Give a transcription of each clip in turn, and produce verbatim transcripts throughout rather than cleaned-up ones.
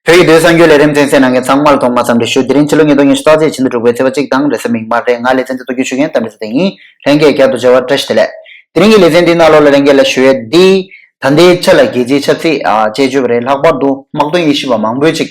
བོད་ཀྱི་དུས་གསར་འགྱུར་ལས་རིམ་གསན་གཟིགས་གནང་མཁན་ཚང་མར་ཐོག་མར་འཚམས་འདྲི་ཞུ། དེ་རིང་ཕྱི་ལོ་ཉིས་སྟོང་ཉི་ཤུ་རྩ་གཅིག་ཕྱི་ཟླ་དྲུག་པའི་ཚེས་པ་གཅིག་དང་རེས་གཟའ་མིག་དམར་རེད། ང་ལེ་ཚན་གྱི་ཐུགས་རྒྱུད་ཞུ་མཁན་དམ་རེ་ས་དེ་ཡིན། ལྷན་རྒྱས་བསྐྱར་དུ་མཇལ་བར་བཀྲ་ཤིས་བདེ་ལེགས། དེ་རིང་གི་ལེ་ཚན་འདིའི་ནང་ལོགས་ལ་ལྷན་རྒྱས་ལ་ཞུ་ཡས་འདི། ད་ལྟའི་ཆ་ལ་རྒྱལ་སྤྱིའི་ཆབ་སྲིད་ཨ་དཔྱད་བརྗོད་པ་རེད། ལྷག་པར་དུ་དམག་དོན་དབྱེ་ཞིབ་པ་མང་པོས་ཅིག་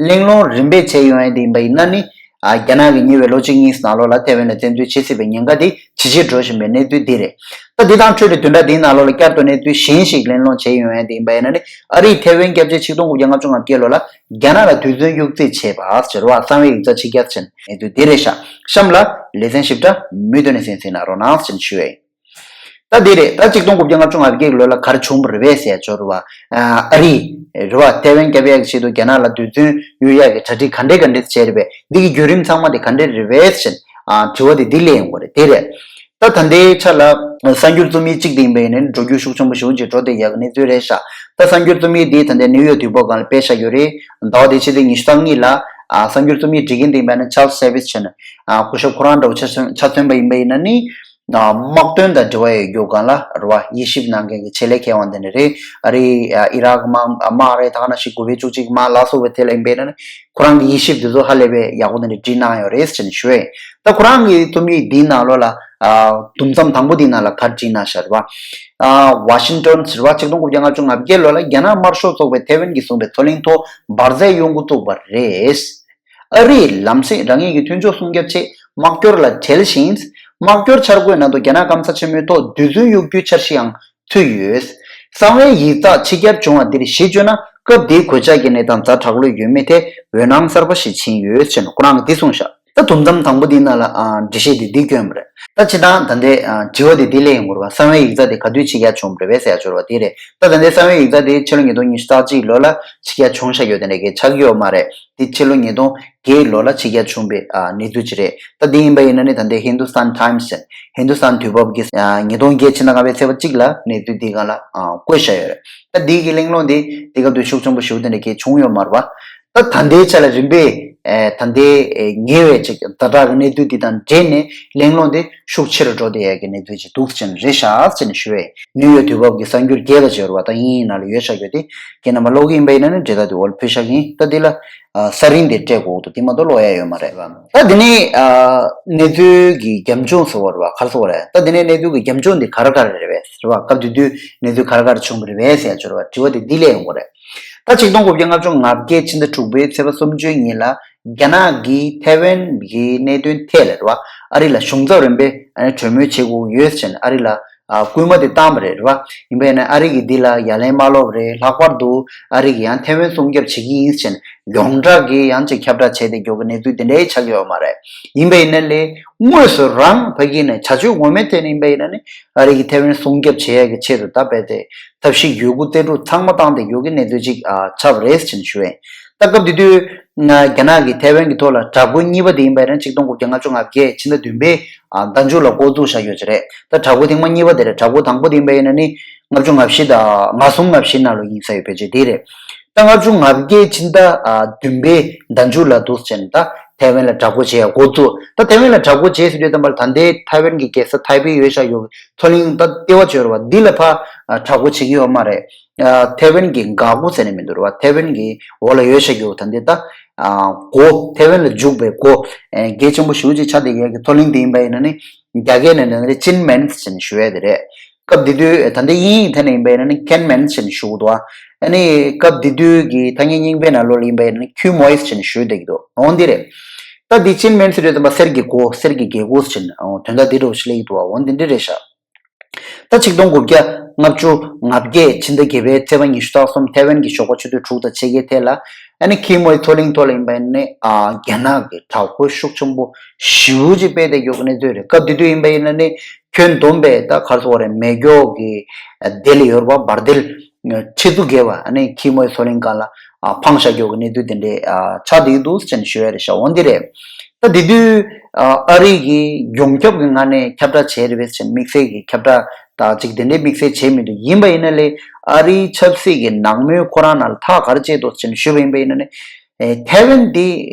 གླེང་སློང་རིམ་པས་བྱས་ཡོང་ཡས་འདི་ཡིན་པ་ཡིན་ན་ནི། ཨ་རྒྱ་ནག་གི་ཉེ་བའི་ལོ་གཅིག་གཉིས་ནང་ལོགས་ལ་ཐེ་ཝན་ལ་བཙན་འཛུལ་བྱེད་སྲིད་པའི་ཉེན་ཁ་དེ་ཇེ་ཆེར་འགྲོ་བཞིན་པའི་གནས་ཚུལ་འདི་རེད། ད་འདི་དང་འཕྲོས་ཏེ་བདུན་ཕྲག་འདིའི་ནང་ལོགས་ལ་བསྐྱར་དུ་གནས་ཚུལ་གཞན་ཞིག་གླེང་སློང་བྱས་ཡོང་ཡས་དེ་ཡིན་པ་ཡིན་ན་ནི། ཨ་རིས་ཐེ་ཝན་སྐྱབས་རྗེ་ཆིག་སྟོང་དགུ་བརྒྱ་ལྔ་བཅུ་ང་བརྒྱད་ལོ་ལ་རྒྱ་ནག་ལ་རྡུལ་ཚོན་གཡུག་རྩིས་བྱས་པ་ཟེར་བ་གསང་བའི་ཡིག་ཚགས་ཆིག་བརྒྱ་ཟེར་གནས་ཚུལ་འདི་རེད་ཤག་གཤམ་ལ་ལེ་ཚན་ཞིབ་ཕྲ་མུ་མཐུད་ནས་གསན་གཟིགས་གནང་རོགས་གནང་ཟེར་ཞུ་ཡས་ཡིན། ད་འདི་རེད། ད་ཆིག་སྟོང་དགུ་བརྒྱ་ལྔ་བཅུ་ང་བརྒྱད་ལོ་ལ་ག་རེ་བྱུང་བ་རེད་པས་ཟེར་ཡ་ཅོ་རུ་བ། ཨ་རི་རེད་བ། ཐེ་ཝན་སྐྱབས་ཡག་གི་ཆེད་དུ་རྒྱ་ནག་ལ་རྡུལ་ཚོན་གཡུག་ཡག་གི་གྲ་སྒྲིག་ག་འདྲས་ག་འདྲས་བྱས་རེད་པས། འདི་གི་བརྒྱུད་རིམ་ཚང་མ་དེ་ག་འདྲས་རེད་པས་ཟེར། ཨ་དྲི་བ་དེ་འདི་སླེབས་ཡོང་གི་རེད། དེ་རེད། ད་ད་ལྟའི་ཆ་ལ་གསར་འགྱུར་རྩོམ་ཡིག་གཅིག་དེ་ཡིན་པ་ཡིན་ན་འགྲོ་རྒྱུག་ཤུགས་ཆེན་པོ་ཞེ་པོ་ཅིག་འགྲོ་བསྡད་ཡག་གི་གནས་ཚུལ་རེད་ཤག་ད་གསར་འགྱུར་རྩོམ་ཡིག་འདི་ད་ལྟའི་ནིའུ་ཡོག་དུས་བབ་སྒང་ལ་སྤེལ་བཞག་ཡོད་རེད། ཟླ་བ་འདིའི་ཕྱི་ཚེས་ཉི་ཤུ་རྩ་གཉིས་ལ་ཨ་གསར་འགྱུར་རྩོམ་ཡིག་འབྲི་མཁན་དེ་ཡིན་པ་ཡིན་ན་ཆཱལ་སི་ཌེ་ཝིས་ཟེར་ནས། ཨ་སྐུ་ཞབས་ཁོ་རང་འདྲ་བོ་ཆ་མཚོན་ཆ་མཚོན་པ་ཡིན་པ་ཡིན་ན་ནི། དམག་དོན་དང་འབྲེལ་བ་ཡོད་རྒྱུ་སྒང་ལ་རེད་བ། དབྱེ་ཞིབ་གནང་མཁན་གྱི་ཆེད་ལས་མཁས་དབང་དེ་འདྲ་རེད། ཨ་རི་ཨི་རག་དམག་དམག་རེད། ད་ག་ནང་བཞིན་དགུ་པའི་བཅུ་གཅིག་དམག་ལ་སོགས་པའི་ཐད་ལ་ཡིན་པས་ན་ནི། ཁོ་རང་གི་དབྱེ་ཞིབ་དེ་ཚོ་ཧ་ལས་པའི་ཡག་པོ་དེ་འདྲ་བྲིས་གནང་ཡོད་རེད་ཟེར་ནས་ཞུ་ཡས། ད་ཁོ་རང་གི་རྩོམ་ཡིག་འདིའི་ནང་ལོགས་ལ་ཨ་དུམ་མཚམས་དང་པོ་འདིའི་ནང་ལ་ག་རེ་བྲིས་གནང་ཤག་རེད་བ། ཨ་ཝ་ཤིང་ཊོན་ཟེར་བ་ཆིག་སྟོང་དགུ་བརྒྱ་ལྔ་བཅུ་ང་བརྒྱད་ལོ་ལ་རྒྱ་ནག་དམར་ཤོག་ཚོགས་པས་ཐེ་ཝན་གྱིས་བཟུང་བའི་མཚོ་གླིང་ཐོག་འབར་རྫས་གཡུག་འགོ་བཙུགས་པ་རེད། ཨ་རིས་ལམ་སེང་རང་ཉིད་ཀྱི་མཐུན་ཕྱོགས་སྲུང་སྐྱོབ་ཆེད་དམག་སྐྱོར་ལ་བྲེལ་ཞིང་། དམག་སྐྱོར་འཆར་འགོད་ནང་དུ་རྒྱ་ནག་སྐམ་ས་ཆེན་མོའི་ཐོག་རྡུལ་ཚོན་གཡུག་རྒྱུའི་འཆར་གཞི་ཡང་ཚུད་ཡོད། གསང་བའི་ཡིག་ཚགས་ཕྱི་གྱར་བྱུང་བ་འདིར་གཞི་བཅོལ་ན་སྐབས་དེའི་གོད་ཆག་གི་གནས་སྟངས་ཛ་དྲག་ལོས་ཡོད་མེད་ཐད་འོད་སྣང་གསར་པ་ཞིག་ཕྱིན་ཡོད་ཅེས་ཁོ་རང་གིས་འདི་གསུངས་བཞག་ད་དུམ་མཚམས་དང་པོ་འདིའི་ནང་ལ་ཨ་འགྲེལ་བཤད་འདི་འདི་བསྐྱོན་པ་རེད། ད་ཕྱི་དང་ད་ལྟའི་ཨ་དྲི་བ་འདི་འདི་སླེབས་ཡོང་གི་རེད་བ། གསང་བའི་ཡིག་ཚགས་དེ་ག་དུས་ཕྱི་གྱར་བྱུང་བ་རེད་པས་ཟེར་ཡ་འབྱོར་བ་འདི་རེད། ད་ད་ལྟའི་གསང་བའི་ཡིག་ཚགས་དེ་ཕྱི་ལོ་ཉིས་སྟོང་ཉི་ཤུ་རྩ་གཅིག་ལོ་ལ་ཕྱི་གྱར་བྱུང་བཞག་ཡོད་དེ་འདྲ་གི་ཆགས་ཀྱི་ཡོད་མ་རེད། དེ་ཕྱི་ལོ་ཉིས་སྟོང་བརྒྱད་ལོ་ལ་ཕྱི་གྱར་བྱུང་བའི་ཨ་གནས་ཚུལ་ཅིག་རེད། ད་དེ་ཡིན་པ་ཡིན་ན་ནི་ད་ལྟའི་Hindustan Times་ཟེར་Hindustan་དུས་བབ་ཀྱི་ཨ་ཉིས་སྟོང་བརྒྱད་ཕྱི་ཟླ་ལྔ་པའི་ཚེས་པ་གཅིག་ལ་གནས་ཚུལ་འདི་སྒང་ལ་ཨ་བཀོད་བཞག་ཡོད་རེད། ད་འདི་གི་གླེང་སློང་འདི་དེ་སྐབས་དུས་ཤུགས་ཆེན་པོ་ཞེ་པོ་དེ་འདྲ་གི་བྱུང་ཡོད་མ་རེད་པ། ད་ད་ལྟའི་ཆ་ལ་རིམ་པས་ཨ་ད་ལྟའི་ཨ་ཉེ་བའི་ཅིག་ཛ་དྲག་གི་གནས་ཚུལ་འདི་དང་འབྲེལ་ནས་གླེང་སློང་འདི་ཤུགས་ཆེ་རུ་འགྲོ་བསྡད་ཡ་གི་གནས་ཚུལ་ཅིག་འདུག་ཅེས་རེད་ཤག་ཅེས་ནས་ཞུ་བས། ནིའུ་ཡོག་དུས་བབ་ཀྱི་གསར་འགྱུར་རྒྱས་པ་ཅིག་ཡོད་རེད་པ། ད་དབྱིན་ཡིག་ནང་ལ་ཡོད་ཤག་ཡོད་དེ། ཁྱེད་རྣམ་པ་ཀློག་གི་ཡིན་པ་ཡིན་ན་ནི་འབྲེལ་ཐག་དེ་འོག་ལ་ཕུལ་བཞག་གི་ཡིན། ད་འདི་ལ་ཨ་ས་རིན་དེ་སྤྲད་དགོས་འདུག་དེ་མ་གཏོགས་ཀློག་ཡ་ཡོད་མ་རེད། ད་འདི་ནས་ཨ་གནས་ཚུལ་གྱི་རྒྱབ་ལྗོངས་ཟེར་བ་རེད་པ། ག་རེ་ཟེར་བ་རེད། ད་འདི་ནས་གནས་ཚུལ་གྱི་རྒྱབ་ལྗོངས་འདི་ག་རེ་ག་རེ་རེད་པས་ཟེར་བ། སྐབས་དེ་དུས་གནས་ཚུལ་ག་རེ་ག་རེ་བྱུང་བ་རེད་པས་ཟེར་ཡ་ཅིག་ཡོད་རེད་པ། དྲི་བ་དེ་འདི་སླེབས་ཡོང་གི་རེད། ད་ཆིག་སྟོང་དགུ་བརྒྱ་ལྔ་བཅུ་ང་བརྒྱད་ཕྱི་ཟླ་དྲུག་པའི་ཚེས་པ་སུམ་ཅུའི་ཉིན་ལ་རྒྱ་ནག་གིས་ཐེ་ཝན་གྱི་གནད་དོན་ཐད་ལ་རེད་པ། ཨ་རི་ལ་གཞུང་ཚབ་རིམ་པས་ཨ་ནི་གྲོས་མོལ་བྱེད་དགོས་ཡོད་ཟེར་ནས་ཨ་རི་ལ་ཨ་སྐུལ་མ་དེ་བཏང་བ་རེད་རེད་པ། ཡིན་པས་ན་ཨ་རི་གིས་འདི་ལ་ཡ་ལན་མ་སློག་པ་རེད། ལྷག་པར་དུ་ཨ་རི་གིས་ཡང་ཐེ་ཝན་སྲུང་སྐྱོབ་བྱེད་ཀྱི་ཡིན་ཟེར་ནས་ཡོངས་གྲགས་ཀྱིས་ཡང་ཅིག་ཁྱབ་བསྒྲགས་བྱས་ཏེ་མགྱོགས་ཀྱི་གནས་ཚུལ་དེ་འདྲའི་ཆགས་ཀྱི་ཡོད་མ་རེད། ཡིན་པས་ན་ལས་དངོས་སུ་རང་ཕ་གི་ནས་བྱ་སྤྱོད་ངོ་མའི་ཐད་ནས་ཡིན་པས་ན་ནི་ཨ་རི་གིས་ཐེ་ཝན་སྲུང་སྐྱོབ་བྱེད་ཡ་གི་ཆེད་དུ་ད་རྦད་དེ་ཐབས་ཤེས་ཡོད་རྒུ་རྩལ་སྤྲུགས་ཚང་མ་བཏང་སྟེ་མགྱོགས་ཀྱི་གནས་ཚུལ་ཅིག་ཨ་ཆགས་པ་རེད་ཟེར་ནས་ཞུ་བས། ད་སྐབས་དེ་དུས་རྒྱ་ནག་གིས་ཐའེ་ཝན་གྱི་ཐོག་ལ་དྲག་རྒོལ་གཉིས་པ་དེ་ཡིན་པ་ཡིན་ན་ཆིག་སྟོང་དགུ་བརྒྱ་ལྔ་བཅུ་ང་བརྒྱད་ཕྱི་ཟླ་བདུན་པའི་ཟླ་མཇུག་ལ་འགོ་བཙུགས་བཞག་ཡོད་ཀྱི་རེད། ད་དྲག་རྒོལ་ཐེངས་མ་གཉིས་པ་དེ་རེད། དྲག་རྒོལ་དང་པོ་དེ་ཡིན་པ་ཡིན་ན་ནི་ལྔ་བཅུ་ང་བཞི་དང་ལྔ་གསུམ་ལྔ་བཞི་ནང་ལོ་ཡིན་ས་ཡོད་ཕལ་ཆེར་དེ་རེད། ད་ལྔ་བཅུ་ང་བརྒྱད་ཕྱི་ཟླ་བདུན་པའི་ཟླ་མཇུག་ལ་འདུག་ཟེར་ནས་ད་ཐའེ་ཝན་ལ་དྲག་རྒོལ་བྱེད་ཡ་འགོ་བཙུགས། ད་ཐའེ་ཝན་ལ་དྲག་རྒོལ་བྱེད་ཟེར་དུས་ཙམ་པ་ལ་ད་ལྟའི་ཐའེ་ཝན་གྱི་རྒྱལ་ས་ཐའེ་པེ་ཡོད་བཞག་ཡོད་མཚོ་གླིང་ད་ལྟེ་བ་བྱས་ཡོད་རེད་པ། འདི་ལ་ཕར་དྲག་རྒོལ་བྱེད་ཀྱི་ཡོད་མ་རེད། ཐའེ་ཝན་གྱི་འགག་སྒོ་ཟེར་ནས་མི་འདུག་རེད་པ། ཐའེ་ཝན་གྱི་འོག་ལ་ཡོད་བཞག་ཡོད་ད་འདི་ད་སྒོ་ཐའེ་ཝན་ལ་འཇུག་པའི་སྒོ་གལ་ཆེན་པོ་ཞེ་པོ་ཅིག་ཆགས་བསྡད་ཡས་ཀྱི་མཚོ་གླིང་དེ་ཡིན་པ་ཡིན་ན་ནི་རྒྱ་སྐད་ནས་ནི་ཅིན་མེན་ཟེར་ནས་ཞུ་ཡས་དེ་རེད། སྐབས་དེ་དུས་ད་ལྟའི་དབྱིན་ཡིག་ཐད་ནས་ཡིན་པ་ཡིན་ན་ནི་ཁེན་མེན་ཟེར་ནས་ཞུ་གི་འདུག་ཨ་ནི་སྐབས་དེ་དུས་ཀྱི་ཐ་སྙད་རྙིང་པའི་ནང་ལོགས་ལ་ཡིན་པ་ཡིན་ན་ནི་ཁྱུ་མོ་ཡིས་ཟེར་ནས་ཞུ་བསྡད་ཀྱི་འདུག་འོ་འདི་རེད། ད་འདི་ཅིན་མེན་ཟེར་དུས་ཙམ་པ་གསེར་གྱི་སྒོ་གསེར་གྱི་རྒྱལ་སྒོ་ཟེར་ནས་འོ་དོན་དག་འདི་འདྲ་བོ་ཞིག་སླེབས་ཀྱི་འདུག་འོ་འདི་འདྲ་རེད་ཤག་ད་ཆིག་སྟོང་དགུ་བརྒྱ་ལྔ་བཅུ་ང་བརྒྱད་ཕྱི་ཟླ་བརྒྱད་པའི་ཚེས་པ་ཉི་ཤུ་རྩ་གསུམ་ཐའེ་ཝན་གྱི་ཞོགས་པ་ཆུ་ཚོད་དྲུག་དང་ཕྱེད་ཀའི་ཐད་ལ་ཨ་ནི་ཁི་མོའི་མཚོ་གླིང་ཐོག་ལ་ཡིན་པ་ཡིན་ནི་ཨ་རྒྱ་ནག་གི་དྲག་རྒོལ་ཤུགས་ཆེན་པོ་ཞེ་པོ་ཅིག་སྤེལ་བསྡད་ཡོད་ཀྱི་གནས་ཚུལ་རེད། སྐབས་དེ་དུས་ཡིན་པ་ཡིན་ན་ནི་ཁྱོན་བསྡོམས་པས་ད་ག་རེ་ཟེར་དགོས་རེད། མེ་སྒྱོགས་ཀྱི་དེ་ལ་ཡོད་རེད་པ། འབར་མདེལ་ཆེད་དུ་བརྒལ་བ་ཨ་ནི་ཁི་མོའི་མཚོ་གླིང་སྒང་ལ་ཨ་འཕངས་བཞག་ཡོད་ཀྱི་གནས་ཚུལ་དེ་འདྲའི་ཨ་ཆགས་བསྡད་ཀྱི་འདུག་ཟེར་ནས་ཞུ་ཡ་རེད་ཤག་འོ་འདི་རེད། ད་དེ་དུས་ཨ་རི་གིས་ཡོངས་ཁྱབ་ཀྱི་ངང་ནས་ཁྱབ་བསྒྲགས་བྱས་རེད་པས་ཟེར་དམིགས་བསལ་གྱི་ཁྱབ་བསྒྲགས་དང་ཅིག་དེ་འདྲའི་དམིགས་བསལ་བྱས་མི་འདུག་ཡིན་པ་ཡིན་ན་ལས་ཨ་རིའི་ཆབ་སྲིད་ཀྱི་ནང་མོལ་ཁོ་རང་ནང་ལ་ཐག་ག་རེ་བཅད་འདུག་ཟེར་ནས་ཞུས་པ་ཡིན་པ་ཡིན་ན་ནི། ཨེ་ཐའེ་ཝན་འདི་